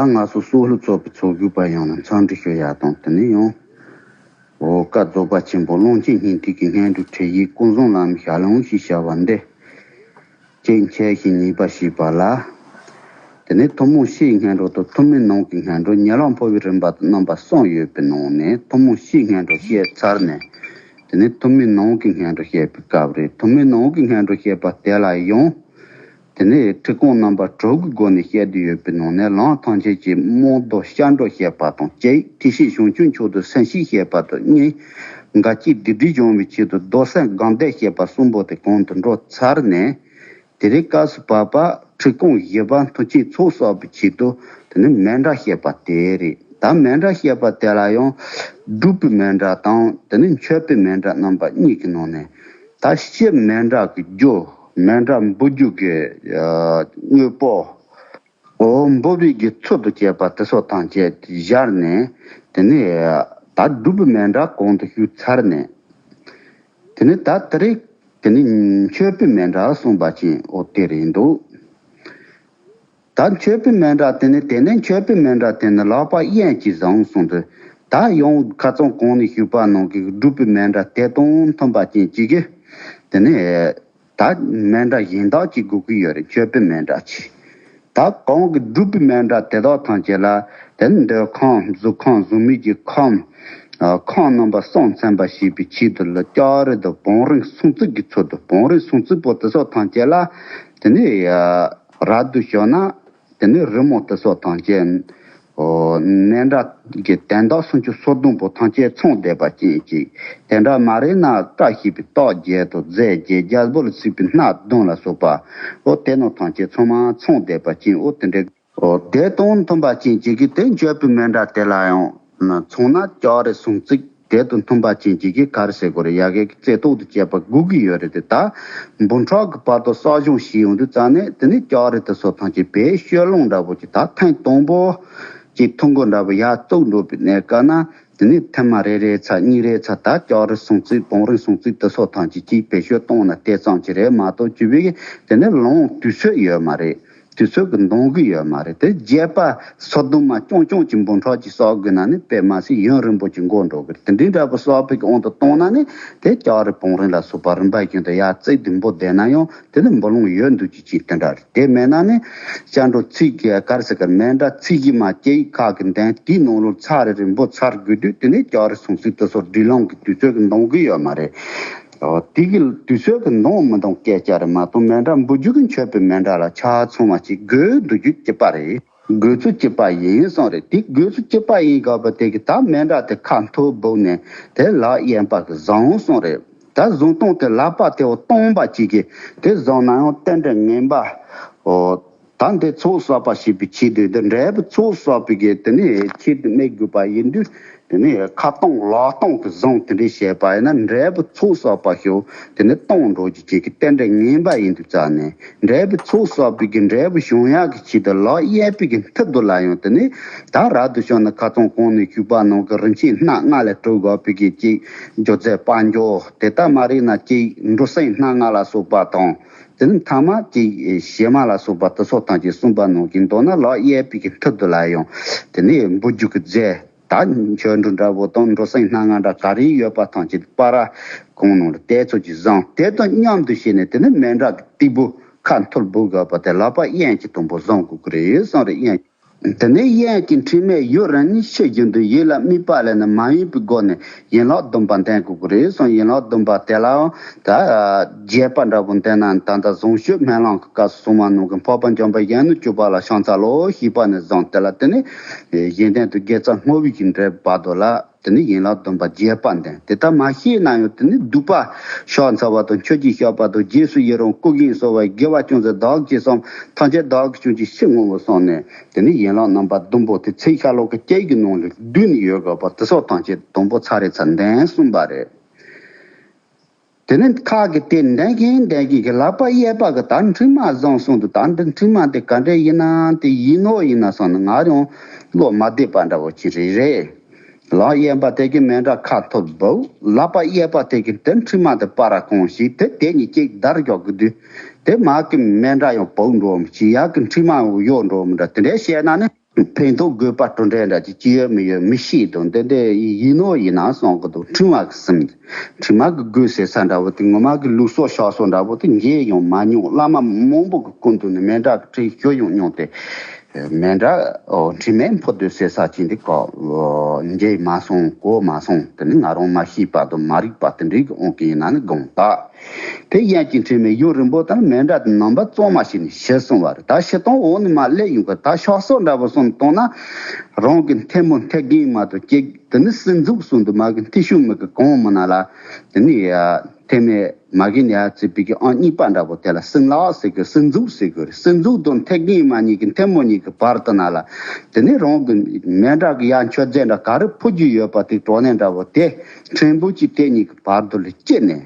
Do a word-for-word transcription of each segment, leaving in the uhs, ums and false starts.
ད་ང་ཚོ་སྲོག་ལུ་ཚོགས་པའི་ཚོགས་དགོས་པ་ཡང་ན་འཚམས་འདྲི་ཞུ་ཡ་དང་དེ་ནས་ཡང་། འོ་བཀའ་རྫོགས་པ་ཆེན་པོ་ཀློང་ཆེན་སྙིང་ཐིག་གི་སྔོན་འགྲོའི་ཁྲིད་ཡིག་ཀུན་བཟང་བླ་མའི་ཞལ་ལུང་ཞེས་བྱ་བ་འདི། གཅིག་འཆད་ཞིང་གཉིས་པ་ཞེས་པ་ལ། དེ་ནས་ཐུན་མོང་སྤྱིའི་སྔོན་འགྲོ་དང་ཐུན་མིན་ནང་གི་སྔོན་འགྲོ་ཉེ་ལམ་འཕོ་བའི་རིམ་པ་དང་རྣམ་པ་གསུམ་ཡོད་པའི་ནང་ནས་ཐུན་མོང་སྤྱིའི་སྔོན་འགྲོ་བཤད་ཚར་ནས། དེ་ནས་ཐུན་མིན་ནང་གི་སྔོན་འགྲོ་བཤད་པའི་སྐབས་རེད། ཐུན་མིན་ནང་གི་སྔོན་འགྲོ་བཤད་པ་དེ་ལ་ཡང་། དེ་ནས་ཁྲིད་ཁུངས་རྣམ་པ་དྲུག་གི་སྒོ་ནས་བཤད་དུ་ཡོད་པའི་ནང་ནས་ལམ་ཐམས་ཅད་ཀྱི་རྨོངས་རྟོག་སྐྱབས་འགྲོ་བཤད་པ་དང་གཅིག་ཐེག་ཆེན་བྱང་ཆུབ་མཆོག་ཏུ་སེམས་བསྐྱེད་བཤད་པ་དང་གཉིས། འགལ་རྐྱེན་སྡིག་སྒྲིབ་སྦྱོང་བའི་ཆེད་དུ་རྡོར་སེམས་སྒོམ་བཟླས་བཤད་པ་གསུམ་པོ་དེ་གོང་དུ་འགྲོ་ཚར་ནས། དེ་རིང་སྐབས་སུ་བབ་པ་ཁྲིད་ཁུངས་བཞི་པ་མཐུ་ཆེན་ཚོགས་གསོག་པའི་ཆེད་དུ་དེ་ནི་མཎྜལ་བཤད་པ་དེ་རེད། ད་མཎྜལ་བཤད་པ་དེ་ལ་ཡང་སྒྲུབ་པའི་མཎྜལ་དང་དེ་ནི་མཆོད་པའི་མཎྜལ་རྣམ་པ་གཉིས་ཀྱི་ནང་ནས། ད་སྤྱིར་མཎྜལ་གྱི་རྒྱུ། མཎྜལ་འབུལ་རྒྱུ་གི་ཨ་དངོས་པོ། འོ་འབུལ་བའི་གི་ཚུལ་དུ་བྱེད་པ་དེ་སོགས་ཐམས་ཅད་བཞག་ནས། དེ་ནས་ད་སྒྲུབ་པའི་མཎྜལ་གོང་དུ་ཞུས་ཚར་ནས། དེ་ནས་ད་དེ་རིང་དེ་ནས་མཆོད་པའི་མཎྜལ་གསུངས་པ་ཅན་འོ་དེ་རེད་འདུག་ད་མཆོད་པའི་མཎྜལ་དེ་ནི་དེ་ནས་མཆོད་པའི་མཎྜལ་དེ་ནི་ལག་པ་གཡས་ཀྱིས་བཟུང་གསུངས་ཏེ། ད་ཡང་ཁ་སང་གོང་ནས་ཞུས་པ་ནང་གི་སྒྲུབ་པའི་མཎྜལ་དེ་དང་མཐུན་པ་ཅན་གཅིག་གིས། དེ་ནས་ད་མཎྜལ་གཞན་དག་ཅིག་དགོས་ཀྱི་ཡོད་རེད། མཆོད་པའི་མཎྜལ་ཅིག་ད་གོང་གི་སྒྲུབ་པའི་མཎྜལ་དེ་དག་ཐམས་ཅད་ལ། དེ་ནི་འདོད་ཁམས་གཟུགས་ཁམས་གཟུགས་མེད་ཀྱི་ཁམས། ཁམས་རྣམ་པ་གསུམ་ཚིམ་པ་བྱེད་པའི་ཆེད་དུ་ལ་ལྕགས་རི་དང་བང་རིམ་སུམ་བརྩེགས་ཀྱི་ཚུལ་དུ་བང་རིམ་སུམ་བརྩེགས་པོ་དེ་སོགས་ཐམས་ཅད་ལ། དེ་ནས་རབ་ཏུ་བྱུང་ན། དེ་ནས་རི་མོ་དེ་སོགས་ཐམས་ཅད། མཎྜལ་གྱི་དོན་དག་སུམ་ཅུ་སོ་བདུན་པོ་ཐམས་ཅད་ཚང་བསྡད་པ་ཅན་ཅིག་དེ་འདྲ་མ་རེད་ན་བཀྲ་ཤིས་པའི་རྟགས་བརྒྱད་དང་རྫས་བརྒྱད་རྒྱལ་པོ་ལ་སྲིད་པའི་སྣ་བདུན་ལ་སོགས་པ། འོ་དེ་རྣམས་ཐམས་ཅད་ཚང་མ་ཚང་བསྡད་པ་ཅན་འོ་དེ་འདྲའི། འོ་དེ་དང་མཐུན་པ་ཅན་ཅིག་གིས་དེ་མཆོད་པའི་མཎྜལ་དེ་ལ་ཡང་ཚང་ན་ལྕགས་རི་སུམ་བརྩེགས་དེ་དང་མཐུན་པ་ཅན་ཅིག་གིས་ག་རེ་ཟེར་དགོས་རེད། ཡ་གི་རྩེ་ཏོག་ཏུ་བཅད་པ་དགོས་ཀྱི་ཡོད་རེད་དེ། ད་འབུམ་ཕྲག་གི་བར་དུ་གསོག་སྦྱོང་བྱས་ཡོང་དུས་ཙང་ནས་དེ་ནས་ལྕགས་རི་དེ་སོགས་ཐམས་ཅད་བེད་སྤྱོད་ལོང་འདྲ་པོ་ཅིག་ད་ཐེངས་དང་པོ་ཅིག་ཐུང་གོ་འདྲ་པོ་ཡར་བཙུགས་འགྲོ་པའི་གནས་སྐབས་ན། དེ་ནས་ཐེངས་མ་རེ་རེ་ཚར་གཉིས་རེ་ཚར་ད་ལྕགས་རི་སུམ་བརྩེགས་བང་རིམ་སུམ་བརྩེགས་དེ་སོགས་ཐམས་ཅད་ཅིག་བེད་སྤྱོད་གཏོང་ན་དེ་ཙམ་ཅིག་རེད་མ་གཏོགས་ཅི་བས་དེ་ནས་ལོང་དུས་ཚོད་ཡོད་མ་རེད། དུས་ཚོད་ཀྱི་འདང་གི་ཡོད་མ་རེད། དེ་བརྒྱད་པ་སོ་བདུན་མ་རྐྱང་རྐྱང་གི་འབུམ་ཕྲག་ཅིག་གསོག་དགོས་ན་ནི་དཔེ་མ་སྲིད་ཡུན་རིང་པོ་ཅིག་འགོར་འགྲོ་གི་རེད། དེ་འདྲའི་འདྲ་པོ་གསོག་པའི་དབང་དུ་བཏང་ན་ནི་དེ་ལྕགས་རི་བང་རིམ་ལ་སོགས་པ་རིམ་པ་བཞིན་དུ་ཡར་བརྩེགས་དུ་འབུལ་བསྡད་ན་ཡང་དེ་ནི་འབུལ་ལོང་ཡོད་འདུག་ཅིག་ཅིག་དེ་འདྲ་རེད། དེ་མེད་ན་ནི་སྐྱབས་འགྲོ་ཚིག་གི་ག་རེ་ཟེར་གི་མཎྜལ་ཚིག་བཞི་མ་སྐྱེ་ཡི་ཁག་གི་འདོན་དེའི་ནང་ལོགས་ཚར་རེ་རེ་འབུལ་ཚར་དགོས་དུས་དེ་ནི་ལྕགས་རི་སུམ་བརྩེགས་དེ་སོགས་སྒྲིག་ལམ་གྱི་དུས་ཚོད་ཀྱི་འདང་གི་ཡོད་མ་རེད། ཨོ། དེ་གི་དུས་ཚོད་ཀྱི་འདང་མི་འདང་སྐད་ཆ་རེད་མ་གཏོགས་མཎྜལ་འབུལ་རྒྱུ་གི་མཆོད་པའི་མཎྜལ་ལ་ཆ་ཚང་བ་ཅིག་དགོས་འདུག་རྒྱུ་གཅིག་པ་རེད། དགོས་ཚུལ་གཅིག་པ་ཡིན་གསུངས་རེད། དེ་དགོས་ཚུལ་གཅིག་པ་ཡིན་དགོས་པ་དེ་གི་ད་མཎྜལ་དེ་ཁ་འཐོར་འབུལ་ནས་དེ་ལག་གཡས་པ་གི་བཟང་གསུངས་རེད། ད་བཟང་སྟངས་དེ་ལག་པ་དེ་འོ་སྟོང་པ་ཅིག་གི་དེ་བཟང་ན་ཡང་རྟེན་འབྲེལ་ངན་པ། ཨོ། ད་འདི་ཚོགས་བསགས་པ་ཞེས་པའི་ཆེད་དུ་འདི་འབྲས་བུ་ཚོགས་བསགས་པའི་གི་དེ་ནས་ཆེད་དུ་སྨྲས་དགོས་པ་ཡིན་དུས། དེ་ནས་ཁ་སྟོང་ལག་སྟོང་གི་བཟང་དེ་འདྲའི་བཤད་པ་ཡིན་ན་འབྲས་བུ་ཚོགས་བསགས་པ་ཤོག་དེ་ནས་སྟོང་འགྲོ་རྒྱུ་བཅས་ཀྱི་རྟེན་འབྲེལ་ངན་པ་ཡིན་དུས་ཙང་ནས་འབྲས་བུ་ཚོགས་བསགས་པའི་གི་འབྲས་བུ་བྱུང་ཡག་གི་ཆེད་དུ་ལག་གཡས་པའི་གི་མཐིལ་དུ་ལ་ཡང་དེ་ནས་ད་རབ་ཏུ་བྱུང་ན་ཁ་སང་གོང་ནས་ཞུས་པ་ནང་གི་རིན་ཆེན་སྣ་ལྔ་ལས་གྲུབ་དགོས་པའི་གི་གཅིག་སྒྱུ་རྩལ་དཔལ་འབྱོར་དེ་ལྟ་མ་རེད་ན་གཅིག་འབྲུ་སྲིན་སྣ་ལྔ་ལ་སོགས་པ་དང་། དེ་ནི་ཐ་མ་གཅིག་བྱེ་མ་ལ་སོགས་པ་དེ་སོགས་ཐམས་ཅད་གསུངས་པ་ནང་བཞིན་མདོར་ན་ལག་གཡས་པའི་གི་མཐིལ་དུ་ལ་ཡང་དེ་ནི་འབུལ་རྒྱུ་གི་རྫས་ད་མཆོད་འབྲུ་འདྲ་བོ་དང་འབྲུ་སྲིན་སྣ་ལྔ་འདྲ་ག་རེ་ཡོད་པ་ཐམས་ཅད་པར་གང་ནང་ལ་དེ་ཚོ་གི་བཟང་དེ་དང་མཉམ་དུ་བྱས་ནས་དེ་ནི་མཎྜལ་གི་སྟེགས་བུ་ཁ་འཐོར་འབུལ་དགོས་པ་དེ་ལག་པ་གཡས་ཀྱི་དང་པོ་བཟང་དགོས་ཀྱི་རེད་གསུངས་རེད། གཡས། དེ་ནས་གཡས་ཀྱི་འཕྲིན་མས་ཡུན་རིང་ནས་ཤེས་བཞིན་དུ་ཡིད་ལ་དམིགས་པ་ལས་ནི་མ་ཡེངས་པའི་སྒོ་ནས་ཡན་ལག་བདུན་པ་འདོན་དགོས་ཀྱི་རེད་གསུངས། ཡན་ལག་བདུན་པ་དེ་ལའང་ད་རྒྱས་པ་འདྲ་པོ་འདོན་ན་ད་ལྟ་གཟུངས་གཞུག་སྨོན་ལམ་གྱི་སྐབས་སུ་གསུངས་པ་ནང་གི་འཕགས་པ་འཇམ་དཔལ་གཞོན་ནུ་གྱུར་པ་ལ་ཕྱག་འཚལ་ལོ་ཞེས་པ་ནས་བཟུང་དེ་ལ་དེ་ནས་གཞན་དོན་དུ་དགེ་རྩ་བསྔོ་བའི་གི་འབྲས་བུ་བར་དུ་ལ། དེ་ནས་ཡན་ལག་བདུན་པ་རྒྱས་པར་འདོན། དེ་ལྟར་མ་ཤེས་ན་ཡང་དེ་ནས་སྡིག་པ་བཤགས་ཚར་བ་དང་མཆོད་ཅིང་བཤགས་པ་དང་རྗེས་སུ་ཡི་རང་བསྐུལ་བཞིན་གསོལ་བ་དགེ་བ་ཅུང་ཟད་བདག་གིས་བསམ་ཐམས་ཅད་བདག་གིས་སྐྱོང་ཅིང་ཕྱིར་བསྔོ་བར་བསམས་ནས་དེ་ནས་ཡན་ལག་རྣམ་པ་བདུན་པོ་དེ་ཚིག་ཤ་ལོ་ཀ་བརྒྱད་ཀྱི་ནང་ལ་བསྡུས་ནས་ཡོད་དགོས་པ་དེ་སོགས་ཐམས་ཅད་དང་པོ་ཚར་རེ་ཚར་འདོན་གསུངས་པ་རེད། དེ་ནས་ཁ་གི་དེ་འདོན་གིན་འདོན་གིན་གི་ལག་པ་གཡས་པ་གི་ད་འཕྲིན་མ་བཟང་གསུངས་འདུག་ད་འདི་འཕྲིན་མ་འདི་ག་འདྲ་ཡིན་ན་དེ་ཡིན་ནོ་ཡིན་ན་བསམ་ན་ང་རང་བློ་མ་བདེ་པ་འདྲ་བོ་ཅིག་རེད་རེད། ལག་གཡས་པ་དེ་གི་མཎྜལ་ཁ་འཐོར་འབུལ། ལག་པ་གཡས་པ་དེ་གི་དེ་འཕྲིན་མ་དེ་པར་གང་ཞིག་དེ་དེ་གཉིས་གཅིག་བརྡར་འཇོག་གི་དུས་དེ་མ་གི་མཎྜལ་ཡང་བུག་འགྲོ་མི་ཅི་ཡ་གི་འཕྲིན་མ་ཡང་གཡོ་འགྲོ་མི་འདྲ་དེ་འདྲ་བཤད་ན་ནི། ཕན་ཐོགས་དགོས་པ་དྲོ་འདྲ་འདྲ་ཅིག་ཅི་ཡོད་མི་ཡོད་མི་ཤེས་དང་། འདི་འདྲ་ཡིན་ནོ་ཡིན་ན་བསམ་གི་འདུག་དྲི་མ་གི་སེམས། དྲི་མ་གི་དགོས་ཟེར་ས་འདྲ་བོ་དེ། ངོ་མ་གི་ལུགས་སྲོལ་ཤག་སྲོལ་འདྲ་བོ་དེ་མཇལ་ཡང་མ་མྱོང་། བླ་མ་མང་པོ་གི་སྐུ་མདུན་ནས་མཎྜལ་གི་ཁྲིད་ཞུ་ཡང་མྱོང་སྟེ། མཎྜལ་ཨོ་དྲི་མེད་ཕུར་དུ་གསོལ་ས་ཅན་དེ་ག་མཇལ་མ་སོང་གོ་མ་སོང་། དེ་ནི་ང་རང་མ་ཤེས་པ་དང་མ་རིག་པ་དེ་འདྲའི་གི་དབང་གིས་ཡིན་ན་ནི་དགོངས་དག་དེ་ཡན་གྱི་འཕྲིན་མའི་ཡུན་རིང་པོ་དང་མཎྜལ་དེ་རྣམ་པ་གཙང་མ་ཞིག་ནས་ཞུས་སོང་བ་རེད། ད་ཞུ་སྟངས་འོག་ནས་མར་སླེབས་ཡོང་གི། ད་ཤག་སྲོལ་འདྲ་བོ་སོང་བཏང་ན། རང་གི་མཐེ་མོ་མཐེ་རྒན་མ་གཏོགས་ཅིག་དེ་ནི་སྲིན་མཛུབ་གསུམ་དུ་མ་གི་མཐེ་ཤུལ་མི་གི་གང་མི་ན་ལ། དེ་ནི་ཡ་མཐེ་མོ་མ་གི་ནི་ཡ་བཙུགས་པའི་གི་ཨང་གཉིས་པ་འདྲ་བོ་དེ་ལ་སྲིན་ལག་ཟེར་གི། སྲིན་མཛུབ་ཟེར་གི་རེད། སྲིན་མཛུབ་དང་མཐེ་རྒན་མ་གཉིས་ཀྱི་མཐེ་མོ་གཉིས་ཀྱི་བར་དུ་ན་ལ། དེ་ནི་རང་གི་མཎྜལ་གི་ཡ་མཆོད་རྫས་འདྲ་ག་རེ་ཕུལ་རྒྱུ་ཡོད་པ་དེ་གྲོ་ནས་འདྲ་བོ་དེ། ཕྲན་བུ་གཅིག་དེ་གཉིས་ཀྱི་བར་དུ་ལ་བསྐྱེད་ནས།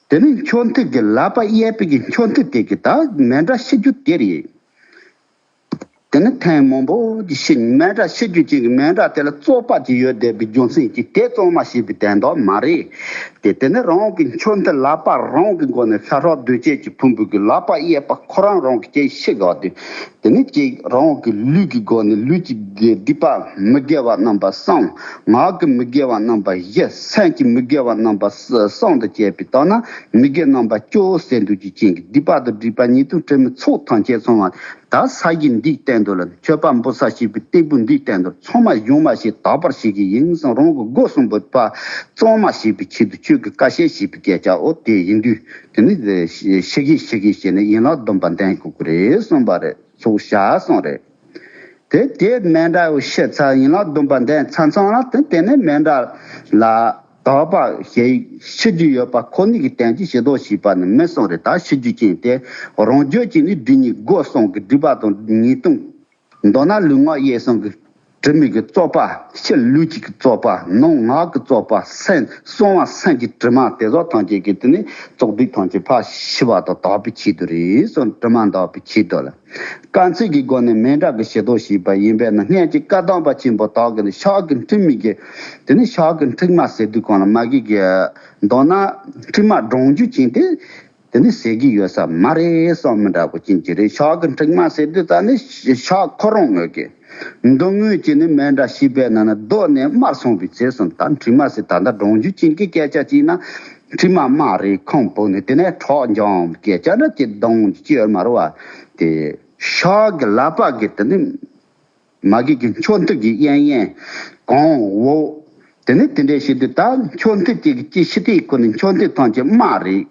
དེ་ནི་མཆོད་རྟེན་གྱི་ལག་པ་གཡས་པའི་གི་མཆོད་རྟེན་དེ་གི་ད་མཎྜལ་ཕུལ་རྒྱུ་དེ་རེད། དེ་ནི་ཐེངས་མང་པོ་ཅིག་ཕུལ། མཎྜལ་ཕུལ་རྒྱུ་ཅན་གྱི་མཎྜལ་དེ་ལ་བཙོག་པ་ཅིག་ཡོད་བསྡད་པའི་རྒྱུ་མཚན་གྱིས་དེ་གཙང་མ་བྱས་པའི་དོན་དག་མ་རེད། དེ་དེ་ནི་རང་གི་མཆོད་རྟེན་ལག་པ་རང་གི་སྒོ་ནས་ཤ་ཁྲག་གདོས་བཅས་ཀྱི་ཕུང་པོ་གི་ལག་པ་གཡས་པ་ཁོ་རང་རང་གི་ཅིག་ཕུལ་དགོས་དུས། དེ་ནི་གཅིག་རང་གི་ལུས་ཀྱི་སྒོ་ནས་ལུས་ཀྱི་སྡིག་པ་མི་དགེ་བ་རྣམ་པ་གསུམ། ངག་གི་མི་དགེ་བ་རྣམ་པ་བཞི། སེམས་ཀྱི་མི་དགེ་བ་རྣམ་པ་གསུམ་དང་བཅས་པའི་ལྟར་ན་མི་དགེ་རྣམ་པ་བཅུ་ཟད་འགྲོ་རྒྱུ་ཅན་གྱི་སྡིག་པ་དང་སྒྲིབ་པ་ཉེས་ལྟུང་དྲི་མའི་ཚོགས་ཐམས་ཅད་སོང་བ། ད་ས་གཞི་འདིའི་སྟེང་དུ་ལ་མཆོད་པ་འབུལ་ས་བྱེད་པའི་སྟེགས་བུ་འདིའི་སྟེང་དུ་ཚང་མ་གཞུང་མ་ཞིག་དག་པར་བྱེད་ཀྱི་ཡིན་གསུངས། རང་གི་སྒོ་གསུམ་པོ་པ་གཙང་མ་བྱེད་པའི་ཆེད་དུ་ཁྱོད་ཀྱིས་བཀའ་བཤད་བྱས་པའི་སྐད་ཆ་འོ་དེ་ཡིན་དུས། དེ་ནི་ཕྱི་གིས་ཕྱི་གིས་བྱས་ནས་ཡན་ལག་བདུན་པ་འདོན་དགོས་ཀྱི་རེད་གསུངས་པ་རེད། ཚོགས་བྱ་གསུངས་རེད། དེ་དེ་མཎྜལ་ཕུལ་ཚར། ཡན་ལག་བདུན་པ་འདོན་ཚར་ཚང་ལ་དེ་དེ་ནས་མཎྜལ་ལ་དག་པ་ཞིག་ཕུལ་རྒྱུ་ཡོད་པ་ཁོ་ནའི་གི་དོན་གྱིས་ཕྱི་ལྡོག་བྱས་པ་ནི་མི་གསུངས་རེད། ད་ཕུལ་རྒྱུ་ཅན་དེ་རང་རྒྱུད་ཀྱི་ནི་སྒྲིབ་གཉིས་སྒོ་གསུམ་གྱི་སྒྲིབ་པ་དང་ཉེས་ལྟུང་། མདོར་ན་ལུས་ངག་ཡིད་གསུམ་གྱི་དྲི་མའི་གི་བཙོག་པ། ཕྱི་ལུས་ཀྱི་བཙོག་པ། ནང་ངག་གི་བཙོག་པ། སེམས་གསང་བ་སེམས་ཀྱི་དྲི་མ་དེ་ཚོ་ཐམས་ཅད་ཀྱི་དེ་ནི་བཙོག་སྡིག་ཐམས་ཅད་ཕར་ཞི་བ་དང་དག་པའི་ཆེད་དུ་རེད་གསུངས། དྲི་མ་འདག་པའི་ཆེད་དུ་ལ། དཀའ་ཚེགས་ཀྱི་སྒོ་ནས་མཎྜལ་གྱི་ཕྱི་ལྡོག་བྱས་པ་ཡིན་པས་ན། སྔོན་གྱི་བཀའ་གདམས་པ་ཆེན་པོ་དག་གིས་ནི་ཕྱག་གི་འཕྲེང་མི་གི་དེ་ནི་ཕྱག་གི་འཕྲེང་མ་ཟེར་དུས་གང་ལ་མ་གི་གི་མདོར་ན་འཕྲེང་མ་སྒྲེང་རྒྱུ་ཅན་དེ། དེ་ནི་ཟེར་གྱི་ཡོད་ས་མ་རེད་བསམ་མི་འདྲ་པོ་ཅན་གྱི་རེད། ཕྱག་གི་འཕྲེང་མ་ཟེར་དུས་ད་ནི་ཕྱག་ཁོ་རང་ངོས་ཀྱི་མདོ་ངོས་ཀྱི་ནི་མཎྜལ་ཕུལ་བའི་ནང་ན་རྡོ་ནས་དམར་སོང་བའི་ཚེ་གསུམ། ད་འཕྲེང་མ་ཟེར་ད་ལྟ་སྒྲེང་རྒྱུ་ཅན་གྱི་སྐད་ཆ་ཅིག་ན་འཕྲེང་མ་དམར་རེད། ཁོང་བོ་ནི་དེ་ནས་ཁྲག་འཇམ་སྐད་ཆ་འདྲ་ཅིག་གདོང་ཅི་ཡོད་མ་རེད་བ། དེ་ཕྱག་གི་ལག་པ་གི་དེ་ནི། མ་གི་གི་མཆོད་རྟེན་གྱི་གཡས་གཡོན་གོང་འོག་དེ་ནི་དེ་འདྲའི་བྱེད་དུས་ད་མཆོད་རྟེན་དེ་གི་ཅི་ཕྱི་ལྟས་ཁོ་ནི་མཆོད་རྟེན་ཐམས་ཅད་དམར་རེད།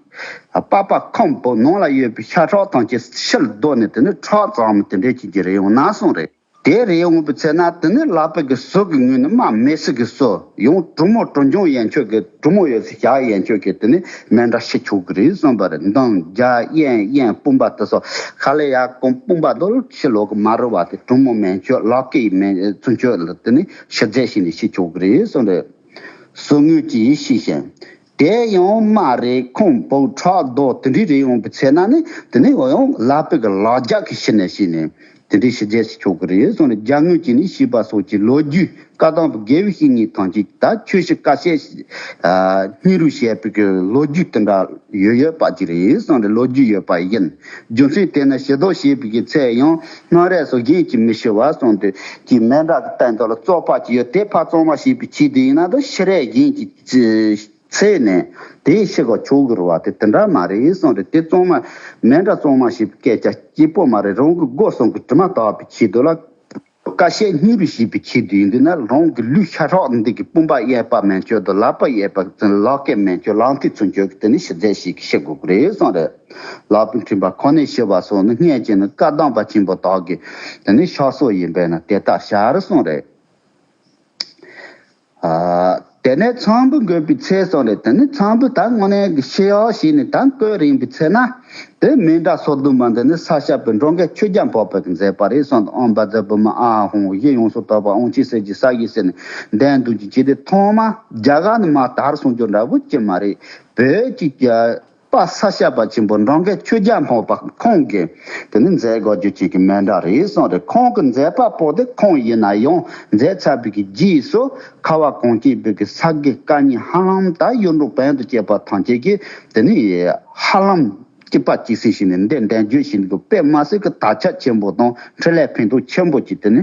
པགས་པ་ཁམ་པོ་ནང་ལ་ཡོད་པའི་ཤ་ཁྲག་ཐམས་ཅད་ཕྱིར་ལྡོག་ནས་དེ་ནི་ཁྲག་ཙམ་དེ་འདྲའི་ཅིག་གི་རེད་འོང་ན་སོང་རེད། དེ་རེད་འོང་པའི་ཚེ་ན་དེ་ནི་ལག་པའི་གི་ཟུར་གི་ངོས་ནི་དམར་མེ་སི་གི་ཟུར་ཡང་གྲུ་མོ་གྲུ་འཇོམས་ཡན་ཆོད་ཀྱི་གྲུ་མོ་ཡོད་ས་ཞག་ཡན་ཆོད་ཀྱི་དེ་ནི་མཎྜལ་ཕུལ་ཆོག་གི་རེད་གསུངས་པ་རེད། མདུན་རྒྱབ་གཡོན་གཡོན་དཔུང་པ་དེ་ཚོ་ཁ་ལས་ཡར་གོང་དཔུང་པ་དེ་ལ་ཕྱི་ལོགས་ཀྱི་མ་རུལ་བ་དེ་གྲུ་མོ་མན་ཆོད་ལག་སྐེད་མན་ཚུན་ཆོད་ལ་དེ་ནི་ཕྱི་རྫས་ཤིག་ནས་ཕུལ་ཆོག་གི་རེད་གསུངས་རེད། ཟུར་ངོས་ཀྱི་ཡིད་ཤེས་ཤིང་། དེ་ཡང་དམར་རེད། ཁམ་པོ་ཁྲག་རྡོ་དེ་འདྲའི་རེད་འོང་པའི་ཚེ་ན་ནི་དེ་ནི་འོ་ཡང་ལག་པའི་གི་ལག་རྒྱབ་ཀྱི་ཕྱི་ནས་ཕྱི་ནས། དེ་འདྲའི་ཕྱི་རྫས་སུ་ཆོག་གི་རེད་གསུངས་ནས། རྒྱབ་ངོས་ཀྱི་ནི་ཞེས་པ་སོགས་ཀྱི་ལོ་རྒྱུས་བཀའ་གདམས་པའི་དགེ་བའི་བཤེས་གཉེན་ཐམས་ཅད་ད་ཆོས་ཕྱི་བཀའ་བཤད་སྙིང་རུས་བཤད་པའི་གི་ལོ་རྒྱུས་དེ་འདྲ་ཡོད་ཡོད་པ་ཅིག་རེད་གསུངས་ནས། ལོ་རྒྱུས་ཡོད་པ་ཡིན། རྒྱུ་མཚན་དེས་ན་ཕྱི་ལྡོག་བྱས་པའི་གི་ཚེ་ཡང་སྔོན་རས་སུ་གཞན་གྱིས་མི་ཤེས་པ་གསུངས་ཏེ། ཀྱི་མཎྜལ་གྱི་སྟེང་དུ་ལ་བཙོག་པ་ཅིག་ཡོད་དེ་ཕར་གཙང་མ་བྱས་པའི་ཆེད་དུ་ཡིན་ན་ད་ཕྱི་རས་གཞན་གྱིས་ཚེ་ནས་དེའི་ཕྱི་ག་ཆོག་གི་རེད་བ། དེ་དེ་འདྲ་མ་རེད་གསུངས་རེད། དེ་གཙང་མ་མཎྜལ་གཙང་མ་བྱེད་པའི་སྐད་ཆ་སྐྱིད་པོ་མ་རེད། རང་གི་སྒོ་གསུམ་གྱི་དྲི་མ་དག་པའི་ཆེད་དུ་ལ་བཀའ་བཤད་སྙིང་རུས་བྱེད་པའི་ཆེད་དུ་ཡིན་དུས་ན། རང་གི་ལུས་ཤ་ཁྲག་འདི་གི་དཔུང་པ་གཡས་པ་མན་ཆོད་དང་ལག་པ་གཡས་པ་ལག་སྐེད་མན་ཆོད་ལག་མཐིལ་ཚུན་ཆོད་ཀྱི་དེ་ནི་ཕྱི་རྫས་ཤིག་ཕྱི་དགོས་ཀྱི་རེད་གསུངས་རེད། ལག་པའི་འཕྲིན་པ་ཁོ་ནས་ཕྱི་བ་སོགས་ནི་སྔོན་གྱི་ནི་བཀའ་གདམས་པ་ཆེན་པོ་དག་གི་དེ་ནི་ཕྱག་སྲོལ་ཡིན་པས་ན་དེ་ལྟར་བྱ་རུ་གསུངས་རེད། ཨ། དེ་ནས་ཚངས་བུག་འགོད་པའི་ཚེ་སོགས་རེད། དེ་ནི་ཚངས་བུག་ད་དངོས་གནས་ཀྱི་ཕྱི་ཡག་བྱས་ནས་ད་བཀོད་རན་པའི་ཚེ་ན། དེ་མཎྜལ་སོ་བདུན་པ་འདི་ནི་ས་སྐྱ་པའི་འབྲོང་རྒན་ཆོས་རྒྱལ་འཕགས་པ་གིས་མཛད་པ་རེད་གསུངས་དང་། ཨོཾ་བཛྲ་བྷཱུ་མ་ཨཱཿཧཱུྃ། གཞི་ཡོངས་སུ་དག་པ་ཨོཾ་ཆི་སི་ཇི་ས་ཡི་ཟེར་ནས་འདོན་འདུག་ཅིང་བྱས་ཏེ། ཐོག་མ་རྒྱ་གར་ནས་མར་དར་སོང་རྒྱུ་འདྲ་བོ་ཅི་མ་རེད། བོད་ཀྱི་རྒྱལ་པ་ས་སྐྱ་པ་ཆེན་པོ་འབྲོང་རྒན་ཆོས་རྒྱལ་འཕགས་པ་ཁོང་གིས་དེ་ནི་མཛད་དགོས་རྒྱུ་ཅིག་གི་མཎྜལ་རེད་གསུངས་རེད། ཁོང་གི་མཛད་པ་པོ་དེ་ཁོང་ཡིན་ན་ཡང་མཛད་ཚར་བའི་གི་རྗེས་སུ་ཁ་བ་གངས་ཅན་པའི་གི་ས་དགེ་བཀའ་རྙིང་ཧ་ལམ་ད་ཡོངས་གྲགས་བོན་དང་བཅས་པ་ཐམས་ཅད་ཀྱིས་དེ་ནི་ཧ་ལམ་ སྐྱིད་པ་སྐྱིད་སེ་ཞིག་ནས་འདི་འདྲ་འཇོན་ཞིག་འདུག་དཔེ་མ་སྲིད་ཀྱི་དར་ཁྱབ་ཆེན་པོ་དང་འཕྲིན་ལས་ཕན་ཐོགས་ཆེན་པོ་ཅིག་དེ་ནི་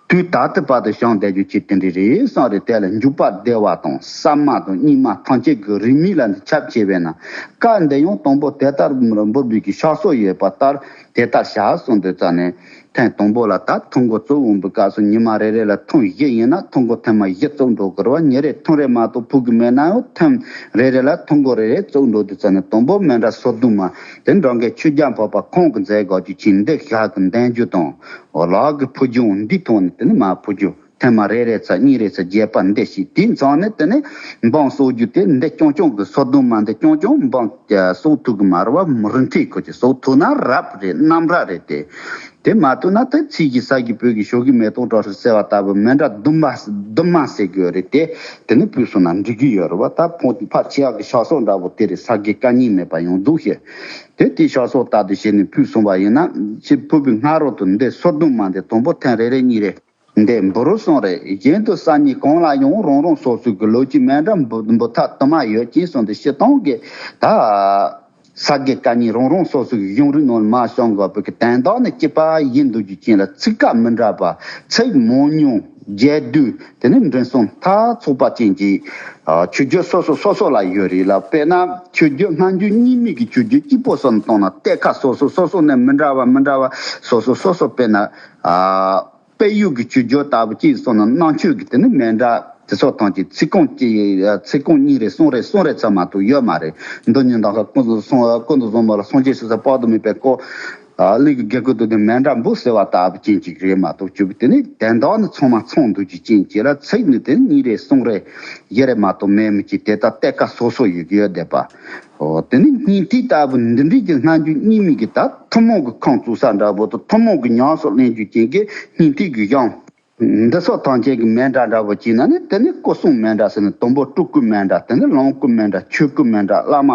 དུས་ད་ལྟ་བར་དུ་བྱུང་བསྡད་རྒྱུ་ཅིག་དེ་འདྲ་རེད་བསམ་རེད། དེ་ལ་འཇུག་པ་བདེ་བ་དང་ཟ་མ་དང་གཉིད་མ་ཐམས་ཅད་ཀྱི་རིགས་མིན་ལ་འདི་ཁྱབ་ཆེ་བས་ན། སྐབས་འདི་ཡང་དང་པོ་དེ་ལྟར་འབུར་བའི་གི་ཤ་སོགས་ཡོད་པ་ལྟར་དེ་ལྟར་བྱ་གསུངས་དུས་ཙ་ནས། ཐེངས་དང་པོ་ལ་ད་ཐུན་འགོ་བཙུགས་འོང་བའི་སྐབས་སུ་ཉི་མ་རེ་རེ་ལ་ཐུན་བཞི་ཡིན་ན་ཐུན་འགོ་ཐེངས་མ་བཞི་བཙུགས་འགྲོ་དགོས་རེད་བ། ཉིན་རེ་ཐུན་རེ་མ་གཏོགས་ཕུལ་གི་མེད་ན་ཡང་ཐེངས་རེ་རེ་ལ་ཐུན་འགོ་རེ་རེ་བཙུགས་འགྲོ་དུས་ཙ་ནས་དང་པོ་མཎྜལ་སོ་བདུན་མ་དེ་འདྲ་འགའི་ཆོས་རྒྱལ་འཕགས་པ་ཁོང་གི་མཛད་སྒོ་ཅིག་ཕྱིན་འདི་ཞག་གི་འདོན་རྒྱུ་དང་ལག་གི་ཕུལ་རྒྱུ་འདི་ཐོག་ནས་དེ་ནི་མ་ཕུལ་རྒྱུ། ཐེངས་མ་རེ་རེ་ཚར་གཉིས་རེ་ཚར་རྒྱས་པ་འདི་ཞིག་དེའི་མཚམས་ནས་དེ་ནས་འབངས་གསོ་རྒྱུ་དེ་འདི་རྐྱང་རྐྱང་གི་སོ་བདུན་མ་འདི་རྐྱང་རྐྱང་འབངས་ཀྱིས་གསོ་ཐུབ་གི་མ་རེད་བ། རིན་ཐེག་ཁོ་ཅིག་གསོ་ཐུབ་ན་རབ་རེད། རྣམ་རབ་རེད་དེ། དེ་མ་ཐུབ་ན་དེ་ཚིག་གི་ས་གི་བོད་ཀྱི་ཞོགས་ཀྱི་མེ་ཏོག་བཀྲ་ཤིས་ཟེར་བ་ལྟ་བུ་མཎྜལ་བདུན་པ་བདུན་མ་ཟེར་དགོས་རེད་དེ། དེ་ནི་ཕུལ་སོང་ན་འགྲིག་གི་ཡོད་རེད་བ། ད་ཕོ་ཕར་ཆེ་ཡག་གི་ཕྱག་སོགས་འདྲ་པོ་དེ་རེད། ས་དགེ་བཀའ་རྙིང་མེད་པ་ཡོང་འདུག་ཤེ། དེ་དེའི་ཕྱག་སོགས་ལྟར་དུ་བྱས་ནས་ཕུལ་སོང་བ་ཡིན་ན་ཕྱིར་ཕུལ་བའི་སྔ་རོལ་དུ་འདི་སོ་བདུན་མ་འདི་དང་པོ་ཐེངས་རེ་རེ་གཉིས་རེ། འདི་འབུལ་རོགས་གསུངས་རེད། གཞན་དུ་སང་ཉིན་གང་ལ་ཡང་རང་རང་སོ་སོའི་གི་ལོ་གཅིག་མཎྜལ་འབུལ་འབུལ་ཐབས་དུ་མ་ཡོད་ཅེས་གསུངས་ཏེ་སྤྱིར་བཏང་གི་ད་ས་དགེ་བཀའ་རྙིང་རང་རང་སོ་སོའི་གི་གཞུང་རིག་ནང་ལ་མ་བྱུང་དགོས་པའི་གི་དོན་དག་ནི་གཅིག་པ་ཡིན་འདུག་རྒྱུ་རྐྱེན་ལ་ཚིག་ཀ་མི་འདྲ་བ། ཚིག་མང་ཉུང་། རྒྱས་བསྡུས། དེ་ནས་འབྲིང་གསུམ་མཐའ་ཚོགས་པ་ཅན་གྱི་ཆོས་བརྒྱུད་སོ་སོ་སོ་སོ་ལ་ཡོད་རེད་ལ། དཔེར་ན་ཆོས་བརྒྱུད་སྔ་འགྱུར་རྙིང་མའི་གི་ཆོས་བརྒྱུད་གཅིག་པོ་སོགས་བཏང་ན་གཏད་ཁ་སོ་སོ་སོ་སོ་ནས་མི་འདྲ་བ་མི་འདྲ་བ་སོ་སོ་སོ་སོ། དཔེར་ན། ཨ། དཔལ་ཡུལ་གྱི་ཆོས་བརྒྱུད་ལྟ་བུ་ཅིག་སོང་ན་རྣམ་དཔྱོད་ཀྱི་དེ་ནི་མཎྜལ་དེ་ཚོ་ཐམས་ཅད་ཚིག་རྐང་གཅིག་ཚིག་རྐང་གཉིས་རེ་གསུམ་རེ་གསུམ་རེ་ཙམ་མ་གཏོགས་ཡོད་མ་རེད། མདོ་ཉི་ཟླ་ཁ་ཀུན་ཏུ་བཟང་ཀུན་ཏུ་བཟང་མོ་ལ་སངས་རྒྱས་ཞེས་པ་དཔག་ཏུ་མེད་པའི་སྐོར། ཨ། གླིང་གི་དགེ་བསྐོས་དུ་ནི་མཎྜལ་འབུལ་ཟེར་བ་ལྟ་བུ་ཅན་ཅིག་རེད་མ་གཏོགས་གཅིག་པུ་དེ་ནི་དོན་དག་ནི་ཚང་མ་ཚང་འདུག་རྒྱུ་ཅན་ཅིག་ལ། ཚིག་ནི་དེ་གཉིས་རེ་གསུམ་རེ་བཞི་རེ་མ་གཏོགས་མེད་མི་ཅིག་དེ་ལྟར་གཏད་ཁ་སོ་སོ་ཡོད་ཡོད་བསྡད་པ། ཨོ། དེ་ནི་སྙིང་ཐིག་ལྟ་བུ་འདི་འདྲའི་གི་སྔ་འགྱུར་རྙིང་མའི་གི་ད་ཐུན་མོང་གི་ཁུངས་བཙུགས་ས་འདྲ་པོ་དང་ཐུན་མོང་གི་ཉམས་སུ་ལེན་རྒྱུ་ཅན་གྱི་སྙིང་ཐིག་གི་གཞུང་འདི་སོགས་ཐམས་ཅད་ཀྱི་མཎྜལ་འདྲ་པོ་བྱས་ན་ནི་དེ་ནི་སྐུ་གསུང་མཎྜལ་ཟེར་ནས་དང་པོ་སྤྲུལ་སྐུའི་མཎྜལ། དེ་ནི་ལོངས་སྐུའི་མཎྜལ། ཆོས་སྐུའི་མཎྜལ། བླ་མ་